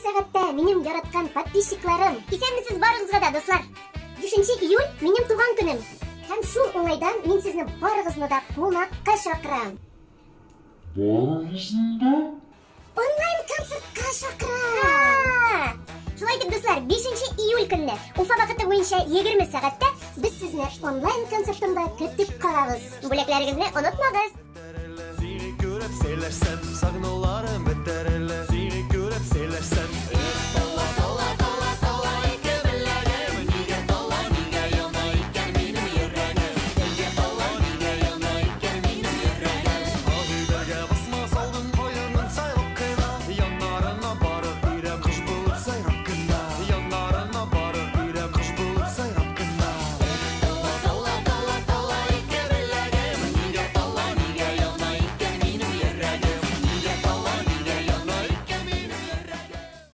сәгатьтә, минем яраткан подписчикларым. Исәнмесез барыгызга да, дуслар. 5 июль минем туган көнем. Һәм шул уңайдан мин сезне барыгызны да кунакка чакырам. Барыгызны да? Онлайн концертка чакырам. Шулай итеп, дуслар, 5 июль көнне Уфа вакыты буенча 20 сәгатьтә без сезне онлайн концертында көтеп калабыз. Бүләкләрегезне онытмагыз. Сине күреп сөйләшсәм, сагыну.